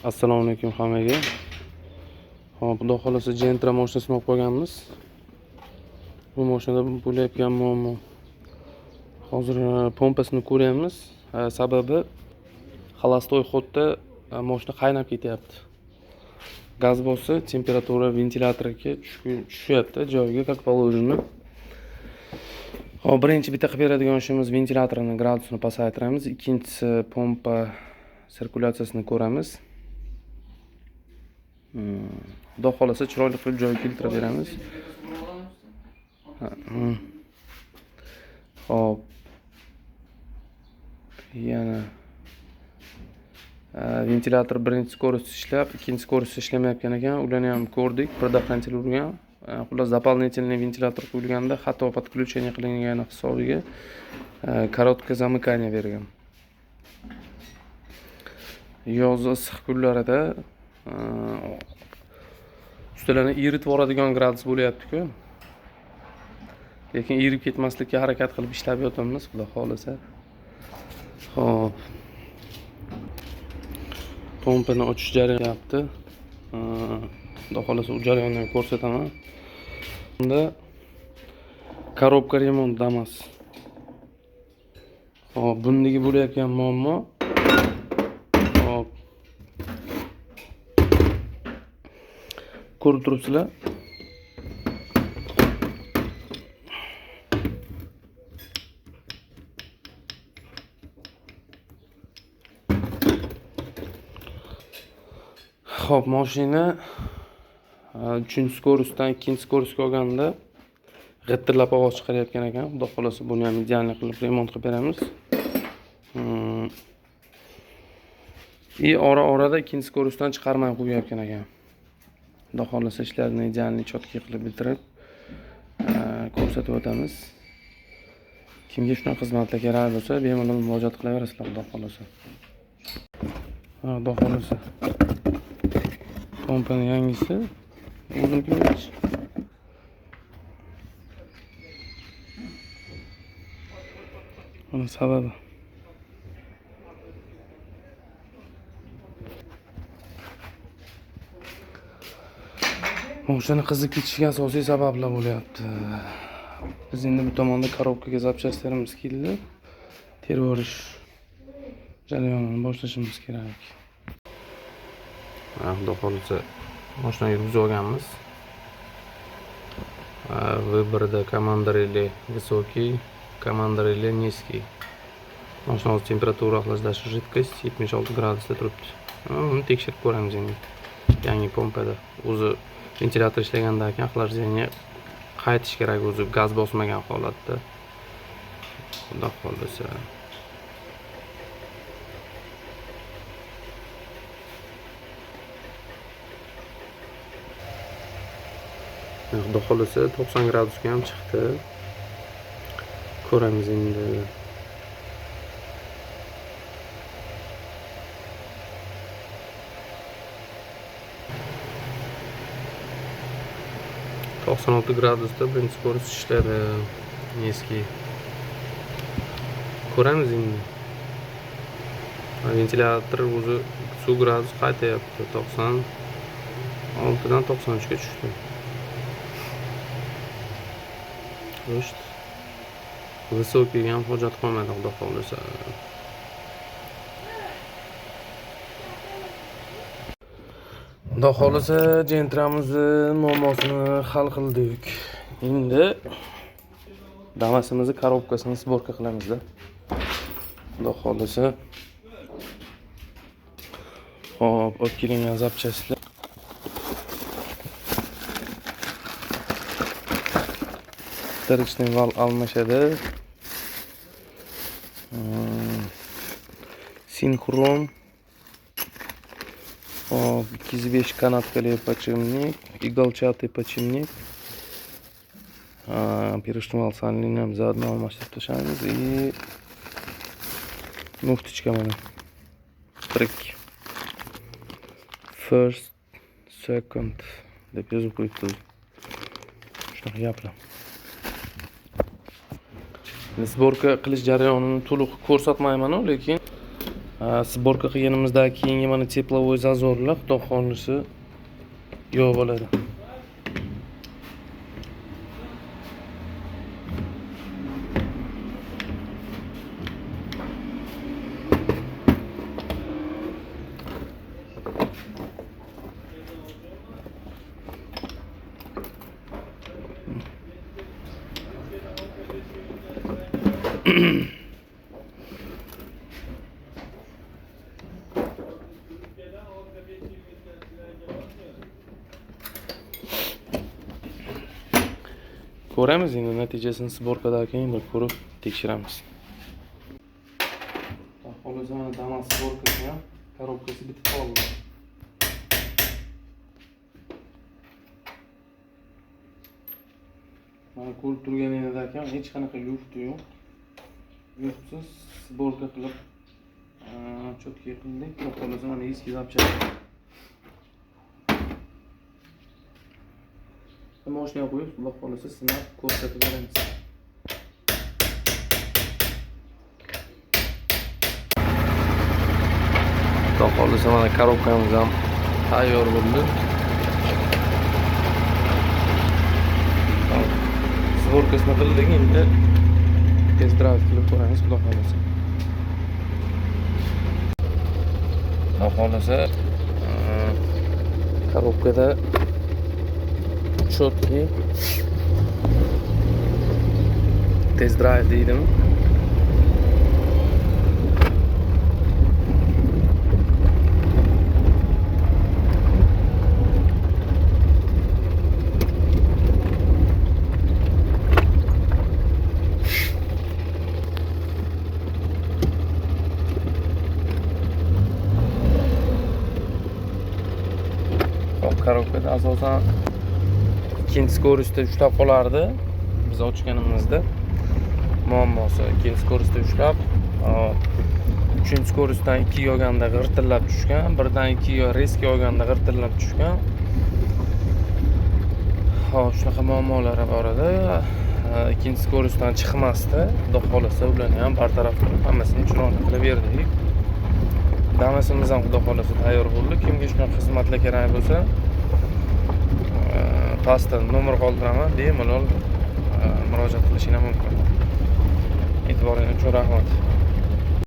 Assalomu alaykum hammaga. Hop, xudo xolasa Gentra mashinasini olib qo'yganmiz. Bu mashinada bo'layotgan muammo. Hozir pompasini ko'ryapmiz. Sababi холостой ходda mashina qaynab ketyapti. Gaz bossa temperatura ventilyatorga tushyapti joyiga, как положено. Hop, birinchi bitta qilib beradigan ishimiz ventilyatorini gradusini pasaytiramiz. Ikkinchisi pompa sirkulyatsiyasini ko'ramiz. Xudo xolasa chiroyli qilib joyiga keltirib beramiz. Hop. Yana ventilyator birinchi скорость ishlab, ikkinchi скорость ishlamayotgan ekan. Ularni ham ko'rdik, предохранитель urgan. Xullas, дополнительный ventilyator qo'yilganda xato подключение qilingani hisobiga короткое замыкание bergan. Yoz issiq kunlarida ustalarni eritib yuboradigan gradus bo'lyapti-ku. Lekin erib ketmaslikka harakat qilib ishlab yotamiz, xudo xolasa. Xo'p. Pompani ochish jarayonyapti. Xudo xolasa u jarayonni ham ko'rsataman. Bunda korobka remont Damas. Xo'p, bundagi bo'layotgan muammo. Xo'p. Ko'rib turibsizlar. Xo'p, mashina 3 скоростdan 2 скоростga olganda g'ittirlab ovoz chiqarayotgan ekan. Xudo xolasa buni ham idealniy qilib remont qilib beramiz. И ora-orada 2 скоростdan chiqarmay qo'yayotgan ekan. Xudo xolasa ishlarni idealniy chotki qilib bitirib, ko'rsatib o'tamiz. Kimga shunaqa xizmatlar kerak bo'lsa, bemalol murojaat qilaverasizlar, xudo xolasa. Xudo xolasa. Pompani yangisi o'zimki. Buni sababi. Mashina qizib ketishiga asosiy sabablar bo'lyapti. Biz endi bu tomonda korobkaga zapchastlarimiz keldi. Terib yuborish jarayonini boshlashimiz kerak. Xudo xolasa mashinani yurgizib olganmiz. Выборda команда реле высокий, команда реле низкий. Mashina hozir temperatura охлаждающая жидкость 76 gradusda turibdi. Uni tekshirib ko'ramiz endi. Yangi pompada o'zi ventilyator ishlagandan keyin охлаждение qaytish kerak o'zi gaz bosmagan holatda. Xudo xolasa. Xudo xolasa 90 gradusga ham chiqdi. Ko'ramiz endi. 96 gradusda birinchi скорость ishladi. Eski. Ko'ramiz endi. Ventilyator o'zi suv gradus qaytayapti. 96 dan 93 ga tushdi. Ro'sht. Высокийga ham hojat qolmadi, xudo xolasa. Xudo xolasa Gentramizni muammosini hal qildik. Endi Damasimizni korobkasini sborka qilamizda. Xudo xolasa. Xo'p, olib kelingan zapchastlar. Вторичный val almashadi. Sinxron. Hop, 205 kanatkali подшипник, иголчатый подшипник. Поршневал сальник ham заодно almashtirib tashlaymiz и муфточка mana. Trick. First, second deb yozib qo'yibdi. Shunaqa gaplar. Sborka qilish jarayonini to'liq ko'rsatmayman-u, lekin Сборка qilganimizdan keyingi mana тепловой зазор lar, xudo xohlasa, yo'q bo'ladi. Ko'ramiz endi natijasini, сборка dan keyin bir ko'rib tekshiramiz. Xolos, mana Damas сборка si ham, коробка si bitib qoldi. Mana ko'rib turganingizdek ham hech qanaqa люфт i yo'q. Люфт siz сборка qilib, чётко qildik. Xudo xohlasa, mana eski запчасть. Moshinaga qo'yib, xudo xohlasa, sinab ko'rsatib beramiz. Xudo xohlasa, mana коробка miz ham tayyor bo'ldi. Сборка sini qildik, endi test drive qilib ko'ramiz, xudo xohlasa. Xudo xohlasa, коробка da четкий test drive deydimi? Hop, коробка da asosan ikkinchi скорость da ushlab qolardi. Biz ochganimizda muammosi ikkinchi скорость da ushlab, uchinchi скорость dan ikkiga olganda g'irtillab tushgan, birdan ikkiga резко olganda g'irtillab tushgan. Hop, shunaqa muammolari bor edi. Ikkinchi скорость dan chiqmasdi. Xudo xohlasa, ularni ham bartaraf qilib, hammasini chiroyli qilib berdik. Damasimiz ham, xudo xohlasa, tayyor bo'ldi. Kimga shunaqa xizmatlar kerak bo'lsa, pastda nomer qoldiraman, bemalol murojaat qilishinglar mumkin. E'tiboringiz uchun rahmat.